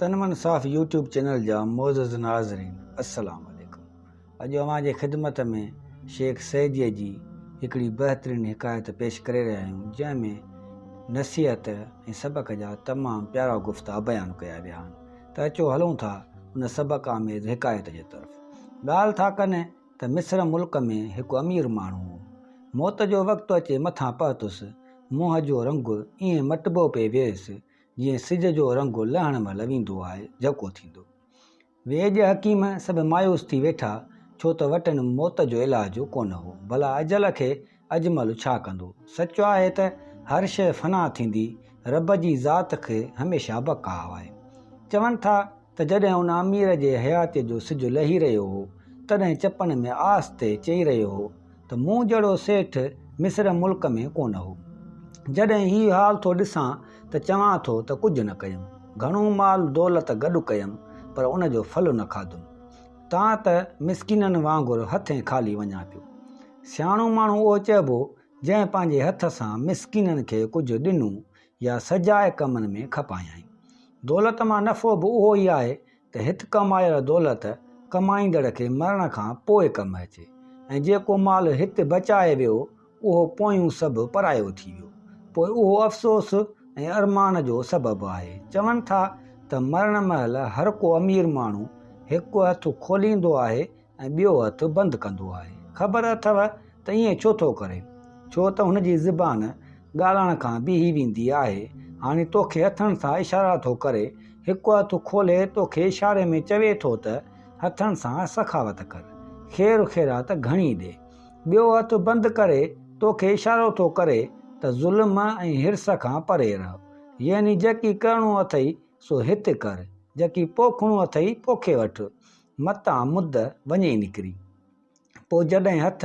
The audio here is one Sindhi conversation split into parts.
تن من صاف يوٽيوب چينل جا معزز ناظرين السلام عليڪم اڄ اوهان جي خدمت ۾ شيخ سعدي جي هڪڙي بهترين حڪايت پيش ڪري رهيا آهيون جنهن ۾ نصيحت ۽ سبق جا تمام پيارا گفتا بيان ڪيا ويا آهن ته اچو هلون ٿا ان سبق آميز حڪايت جي طرف. ڳالهه ٿا ڪن ته مصر ملڪ ۾ هڪ امير ماڻهو هو. موت جو وقت اچي مٿان پهتس. منهن جو رنگ ائين مٽبو پئي ويس جيئن سج جو رنگ لهڻ مهل ويندو آهي جهڪو ٿيندو. ويڄ حڪيم سڀ مايوس ٿي ويٺا ڇو ته وٽن موت جو علاج ڪونه هو. ڀلا اجل کي اجمل ڇا ڪندو؟ سچ آهي ته هر شيء فنا ٿيندي، رب جي ذات کي هميشه بقا آهي. چون ٿا ته جڏهن ان امير جي حياتيء جو سج لهي رهيو هو، تڏهن چپن ۾ آهستي چئي رهيو هو ته مون جهڙو سيٺ مصر ملڪ ۾ ڪونه هو. جڏهن هي حال ٿو ڏسان ته چوان ٿو ته ڪجهه نه ڪيم. گهڻو مال دولت گڏ ڪيم، پر ان جو ڦل نه کاڌم. تان ته مسڪينن وانگر هٿين خالي وڃان پيو. سياڻو ماڻهو اهو چئبو جنهن پنهنجي هٿ سان مسڪينن کي ڪجهه ڏنو يا سجائي ڪمن ۾ کپايائين. دولت مان نفعو به اهو ئي آهي ته هت ڪمايل دولت ڪمائيندڙ کي مرڻ کان پوء ڪم اچي ۽ جيڪو مال هت بچائي ويو اهو پويون سڀ پرايو ٿي ويو. پوء اهو افسوس ۽ ارمان جو سبب آهي. چون ٿا ته مرڻ مهل هر ڪو امير ماڻهو هڪ هٿ کوليندو آهي ۽ ٻيو هٿ بند ڪندو آهي. خبر اٿئو ته ائين ڇو ٿو ڪري؟ ڇو ته هن جي زبان ڳالهائڻ کان بيهي ويندي آهي. هاڻي توکي هٿن سان اشارا ٿو ڪري. هڪ هٿ کولي توکي اشاري ۾ چوي ٿو ته هٿن سان سخاوت ڪر. خير خيرات گهڻي ڏي. ٻيو هٿ بند ڪري توکي اشارو ٿو ڪري ته ظلم ۽ حرص کان پري رهه. يعني جيڪي ڪرڻو اٿئي سو هت ڪر، جيڪي پوکڻو اٿئي پوکي وٺ، متان مد وڃئي نڪري. پوء جڏهن هٿ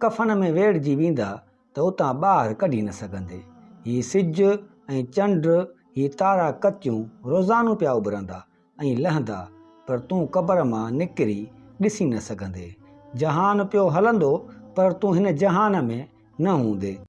ڪفن ۾ ويڙهجي ويندا ته اتان ٻاهر ڪڍي نه سگهندي. هي سج ۽ چنڊ، هي تارا ڪتيون روزانو پيا اڀرندا ۽ لهندا، پر تون قبر مان نڪري ڏسي نه سگهندين. جهان پيو هلندو، پر تون هن جهان ۾ نه هوندين.